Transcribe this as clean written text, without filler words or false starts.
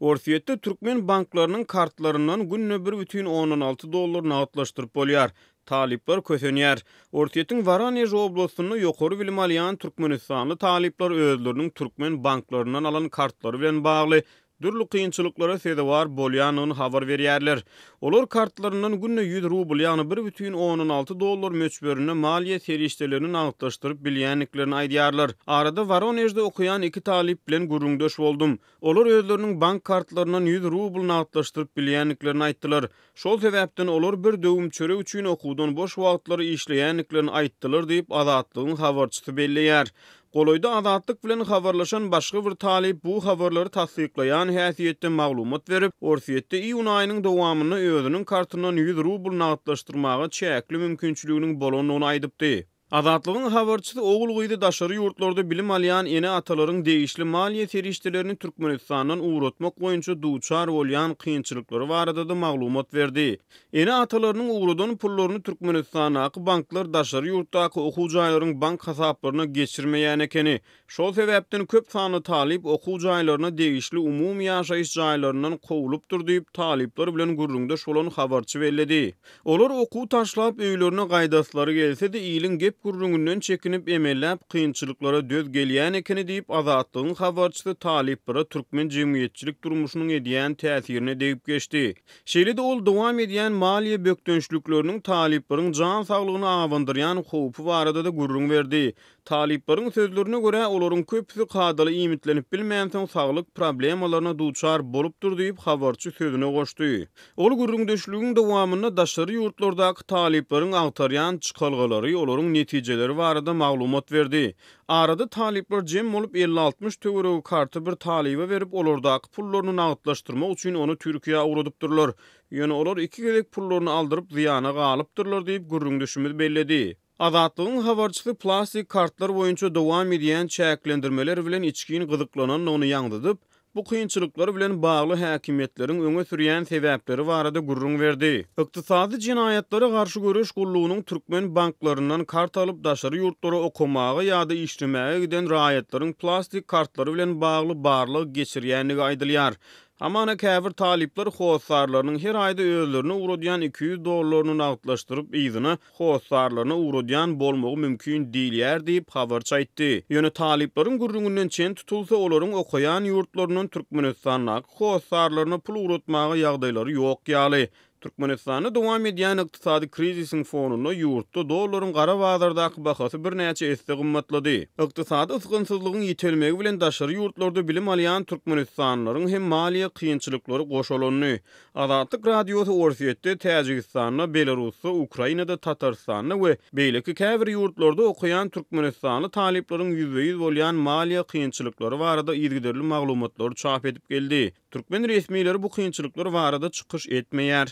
Orsýetde türkmen banklarynyň kartlaryndan günde bir bütin ondan alty dollar nagtlaşdyryp bolýar. Talyplar kösenýär. Orsýetiň Woronež oblastynda ýokary bilim alýan türkmenistanly talyplar özleriniň türkmen banklaryndan alan kartlary bilen bagly dürli kynçylyklara sezewar bolýandygyny habar berýärler. Olar kartlaryndan günde 100 rubl, ýagny bir bütin ondan alty dollar möçberinde maliýe serişdelerini nagtlaşdyryp bilýändiklerini aýdýarlar. Arada Woronežde okaýan iki talyp bilen gürrüňdeş boldum. Olar özleriniň bank kartlaryndan 100 rubl nagtlaşdyryp bilýändiklerini aýtdylar. Şol sebäpden olar bir döwüm çörek üçin okuwdan boş wagtlary işleýändiklerini aýtdylar diýip, Azatlygyň habarçysy belleýär. Golaýda Azatlyk bilen habarlaşan başga bir talyp bu habarlary tassyklaýan häsiýetde maglumat berip, Orsýetde iýun aýynyň dowamynda özüniň kartyndan 100 rubl nagtlaşdyrmaga çäkli mümkinçiliginiň bolandygyny aýdypdy. Azatlygyň habarçysy ogul-gyzy daşary ýurtlarda bilim alýan ene-atalaryň degişli maliýe serişdelerini Türkmenistandan ugratmak boýunça duçar bolýan kynçylyklary barada-da maglumat berdi. Ene-atalarynyň ugradan pullaryny Türkmenistandaky banklar daşary ýurtdaky okuw jaýlaryň bank hasaplaryna geçirmeýän ekeni. Şol sebäpden köp sanly talyp okuw jaýlaryna degişli umumy ýaşaýyş jaýlaryndan kowlupdyr diýip, talyplar bilen gürrüňdeş bolan habarçy belledi. Olar okuw taşlap öýlerine gaýdaslary gelse-de, iliň gep-gürrüňinden çekinip, emelläp kynçylyklara döz gelýän ekeni diýip, Azatlygyň habarçysy talyplara türkmen jemgyýetçilik durmuşynyň edýän täsirine degip geçdi. Şeýle-de ol dowam edýän maliýe bökdençlikleriniň talyplaryň jan saglygyna abandyrýan howpy barada-da gürrüň berdi. Talyplaryň sözlerine görä, olaryň köpüsi kadaly iýmitlenip bilmänsoň saglyk problemalaryna duçar bolupdyr diýip, habarçy sözüne goşdy. Ol gürrüňdeşligiň dowamynda daşary ýurtlardaky talyplaryň agtarýan çykalgalary, olaryň netijeleri barada maglumat berdi. Arada talyplar jem bolup 50-60 töweregi karty bir talyba berip, olardaky pullaryny nagtlaşdyrmak üçin ony Türkiýä ugradypdyrlar. Ýöne olar iki gezek pullaryny aldyryp zyýana galypdyrlar diýip, gürrüňdeşimiz belledi. Azatlygyň habarçysy plastik kartlar boýunça dowam edýän çäklendirmeler bilen içgin gyzyklanandygyny ýaňzydyp, bu kynçylyklar bilen bagly häkimiýetleriň öňe sürýän sebäpleri barada gürrüň berdi. Ykdysady jenaýatlara garşy göreş gullugynyň türkmen banklaryndan kart alyp daşary ýurtlara okamaga ýa-da işlemäge giden raýatlaryň plastik kartlary bilen bagly barlag geçirýändigi aýdylýar. Hamana käbir talyplar hossarlarynyň her aýda özlerine ugradýan 200 dollaryny nagtlaşdyryp yzyna hossarlaryna ugradýan bolmagy mümkin diýilýär diýip, habarçy aýtdy. Ýöne talyplaryň gürrüňinden çen tutulsa, olaryň okaýan ýurtlaryndan Türkmenistandaky hossarlaryna pul ugratmaga ýagdaýlary ýok ýaly. Türkmenistanda dowam edýän ykdysady krizisiň fonunda ýurtda dollaryň gara bazardaky bahasy birnäçe esse gymmatlady. Ykdysady ysgynsyzlygyň ýitelmegi bilen daşary ýurtlarda bilim alýan türkmenistanlylaryň hem maliýe kynçylyklary goşalandy. Azatlyk Radiosy Orsýetde, Täjigistanda, Belarusda, Ukrainada, Tatarystanda we beýleki käbir ýurtlarda okaýan türkmenistanly talyplaryň ýüzbe-ýüz bolýan maliýe kynçylyklary barada yzygiderli maglumatlary çap edip geldi. Türkmen resmileri bu kynçylyklar barada çykyş etmeýär.